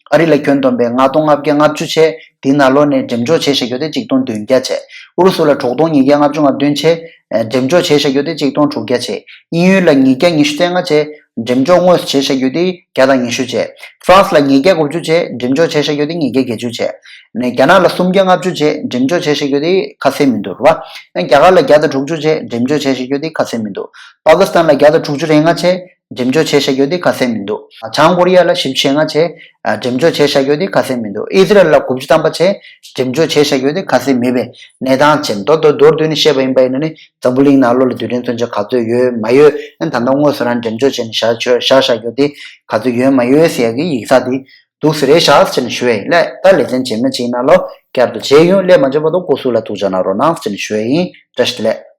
ཨ་རི་ལ་ཁྱོན་བསྡོམས་པའི་ལྔ་སྟོང་ལྔ་བརྒྱ་ལྔ་བཅུ་བྱས། དེའི་ནང་ལོགས་ནས་འགྲེམས་འཇོག་བྱས་བཞག་རྒྱུ་དེ་ཆིག་སྟོང་བདུན་བརྒྱ་བྱས། ཨུ་རུ་སུ་ལ་དྲུག་སྟོང་ཉིས་བརྒྱ་ལྔ་བཅུ་ང་བདུན་བྱས། འགྲེམས་འཇོག་བྱས་བཞག་རྒྱུ་དེ་ཆིག་སྟོང་དྲུག་བརྒྱ་བྱས། དབྱིན་ཡུལ་ལ་ཉིས་བརྒྱ་ཉི་ཤུ་རྩ་ལྔ་བྱས། འགྲེམས་འཇོག་དངོས་སུ་བྱས་བཞག་རྒྱུ་དེ་བརྒྱ་དང་ཉི་ཤུ་བྱས། ཧྥ་རན་སི་ལ་ཉིས་བརྒྱ་དགུ་བཅུ་བྱས། འགྲེམས་འཇོག་བྱས་བཞག་རྒྱུ་དེ་ཉིས་བརྒྱ་བརྒྱད་ཅུ་བྱས། ནས་རྒྱ་ནག་ལ་སུམ་བརྒྱ་ལྔ་བཅུ་བྱས། འགྲེམས་འཇོག་བྱས་བཞག་རྒྱུ་དེ་ཁ་གསལ་མི་འདུག་རེད་བ། རྒྱ་གར་ལ་བརྒྱ་དང་དྲུག་ཅུ་བྱས། འགྲེམས་འཇོག་བྱས་བཞག་རྒྱུ་དེ་ཁ་གསལ་མི་འདུག་པ་ཀི་སི་ཐན་ལ་བརྒྱ་དང་དྲུག་ཅུ་རེ་ལྔ་བྱས། འགྲེམས་འཇོག་བྱས་བཞག་རྒྱུ་དེ་ཁ་གསལ་མི་འདུག་བྱང་ཀོ་རི་ཡ་ལ་བཞི་བཅུ་ཞེ་ལྔ་བྱས། འགྲེམས་འཇོག་བྱས་བཞག་རྒྱུ་དེ་ཁ་གསལ་མི་འདུག་ཨི་ཟི་རལ་ལ་དགུ་བཅུ་ཐམ་པ་བྱས། འགྲེམས་འཇོག་བྱས་བཞག་རྒྱུ་དེ་ཁ་གསལ་མེད་པའི་གནས་སྟངས་ཅན། མདོར་མདོར་མདོར་བསྡུས་ནས་བཤད་པ་ཡིན་པ་ཡིན་ན་ནི་འཛམ་བུ་གླིང་ནང་ལོགས་ལ་རྡུལ་ཕྲན་མཚོན་ཆ་ག་ཚོད་ཡོད་མ་ཡོད། ཨ་ནི་ད་ལྟ་དངོས་སུ་རང་འགྲེམས་འཇོག་བྱས་ནས་བཞག་བཞག་བཞག་རྒྱུ་དེ་ག་ཚོད་ཡོད་མ་ཡོད་ཟེར་ཡ་གི་ཡིག་ཚགས་དེ་འདུག་སེ་རེད་ཤག་ཟེར་ནས་ཞུ་ཡ་ཡིན། ལགས། ད་ལེ་ཚན་རྗེས་མ་ཅིག་ནང་ལོགས་བསྐྱར་དུ་མཇལ་ཡོང་། སླེབས་མ་མཇལ་བར་དུ་སྐུ་གཟུགས་ལ་ཐུགས་ཅག་གནང་རོགས་གནང་ཟེར་ནས་ཞུ་ཡ་ཡིན། བཀྲ་ཤིས་བདེ་ལེགས།